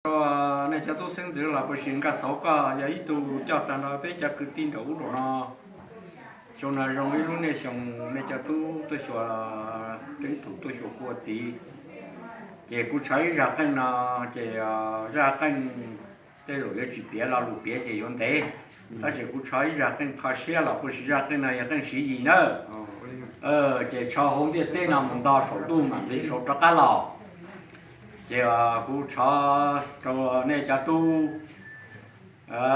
Rau nej cov tub xeeb ntxwv los puas tsis nkag xauv koj yog ib tug coj tag nrho peb cov kwv tij nraum ub nraum no. Xyoo no zoo ib lub niaj xyoo nej cov tub tuaj xyuas teeb tus tuaj xyuas kuv ua txiv. Ces kuv tshov ib zaj qeej no, ces zaj qeej tej zaum yuav tsis piav lo lus piav ces yuav ntev, tab sis kuv tshov ib zaj qeej kho siab los puas tsis, zaj qeej no yog qeej Siv Yis nawb. Ces tshov hauv ntiaj teb no mus nto saum ntuj mam li sau rov qab los. Ces kuv tshov rau nej cov tub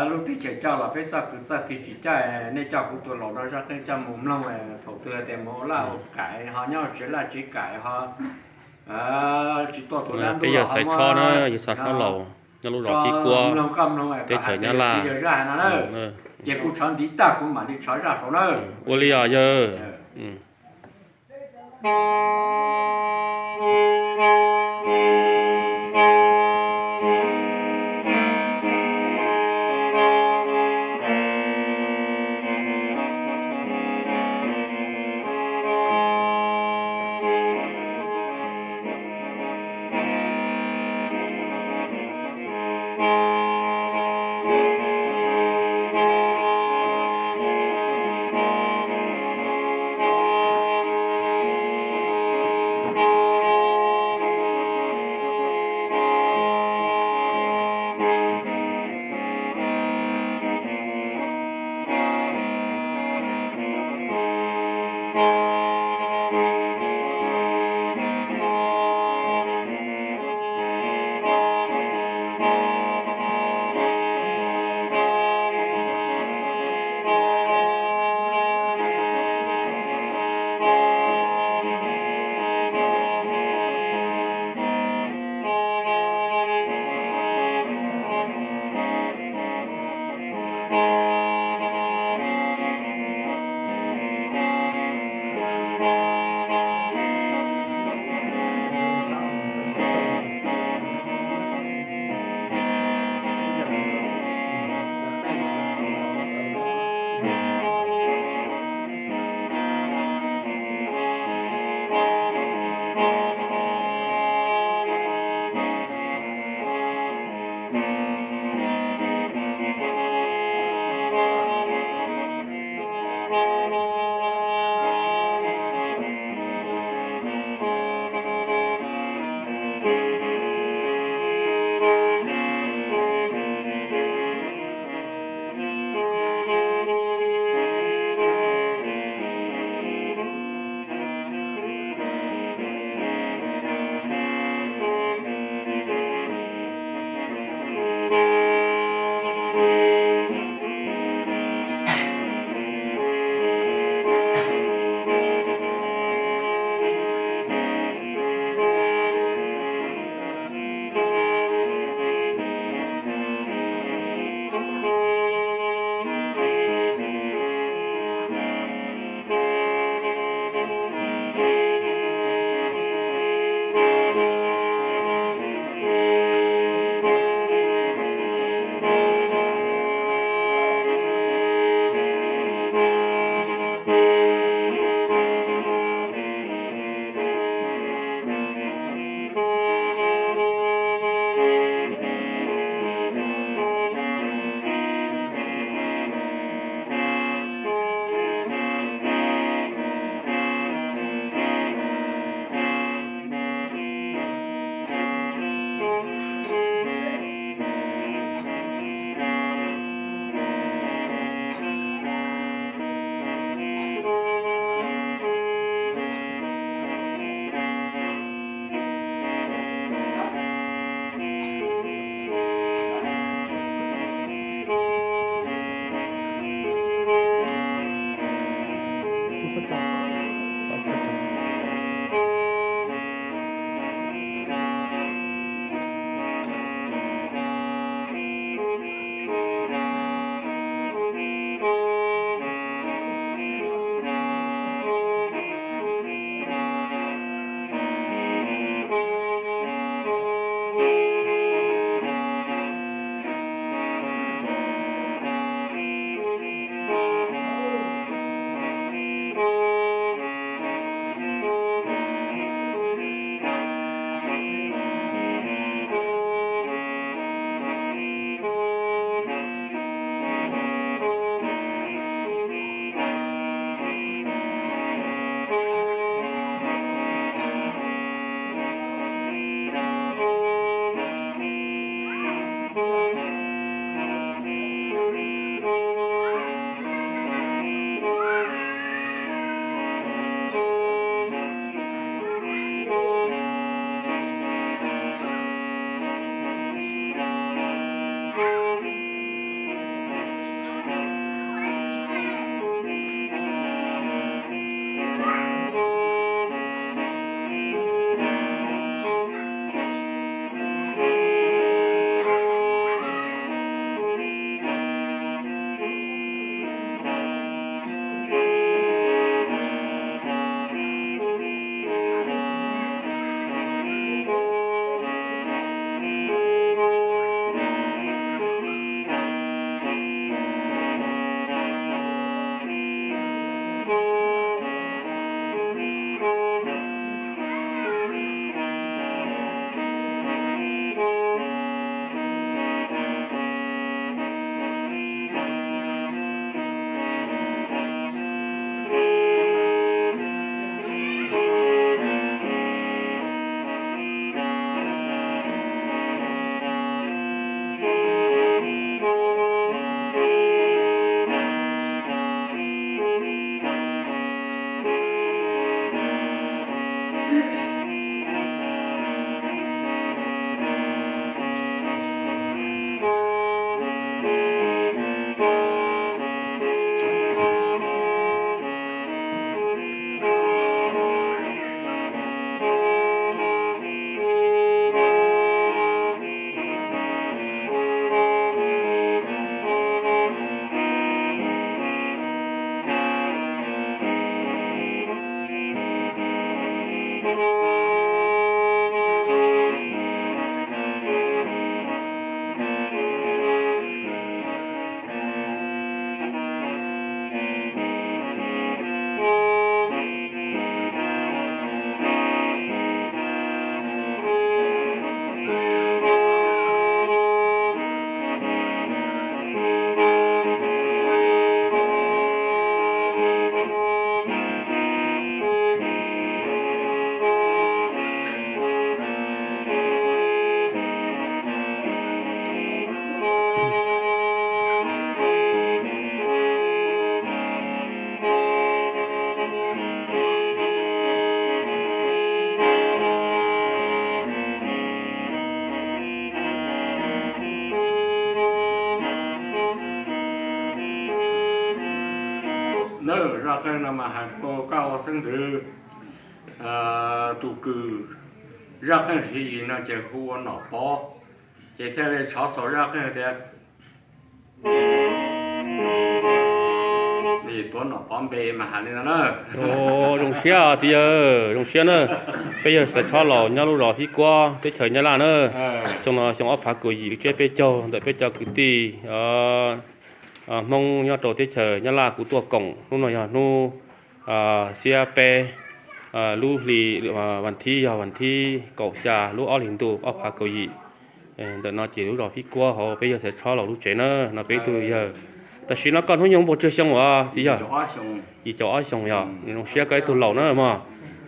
lub teb chaws coj los peb txoj kwv txoj tij tsis coj, nej coj kuv tus laus no zaj qeej coj mus mloog, thaum twg tias mus ua laj ua kam ho nyob tsev laj tsev kam ho tsis tuaj tus dab ntub los ho muab tso mloog koj mloog kom hais tias yog zaj no na. Ces kuv tshov ntiv tag kuv mam li tshov zaj saud na. Ua li os yawg. Nawb, zaj qeej no mas hais rau koj ua xeeb ntxwv, tus kws zaj qeej Siv Yis no ces hu ua Nom Pov, ces thiaj li tshov xaus zaj qeej tias tuav Nom Pov npe mas hais li no na. Zoo siab txiv yawg, zoo siab na. Peb yawg Xaiv Tshob Laus nyob lub zos Hib Kuab teb chaws Nyab Laj na. Xyoo no xyoo ob phav kaum yim, lub tsiab peb caug ntawm peb cov kwv tij Hmoob nyob rau teb chaws Nyab Laj kuv tuaj koom. Hnub no yog hnub xiab peb, lub hli, vas thib yog vas thib kaum xya lub ob hlis ntuj ob phav kaum yim. Ntawm no ces lub zos Hib Kuab hauv peb yawg Xaiv Tshob Laus lub tsev na, no peb ib tug yawg. Tam sim no koj hnub nyoog puas tsawg xyoo os txiv yawg? Yim caum ob xyoos yog. Zoo siab koj ib tug laus na mog.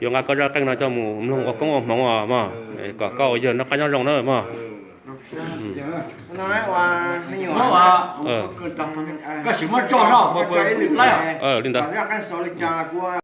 Yuav nqa koj zaj qeej no coj mus mloog ua koob ua hmoov os mog, kom koj ua yawg noj qab nyob zoo na mog. Koj sim muab tso, li ntawd.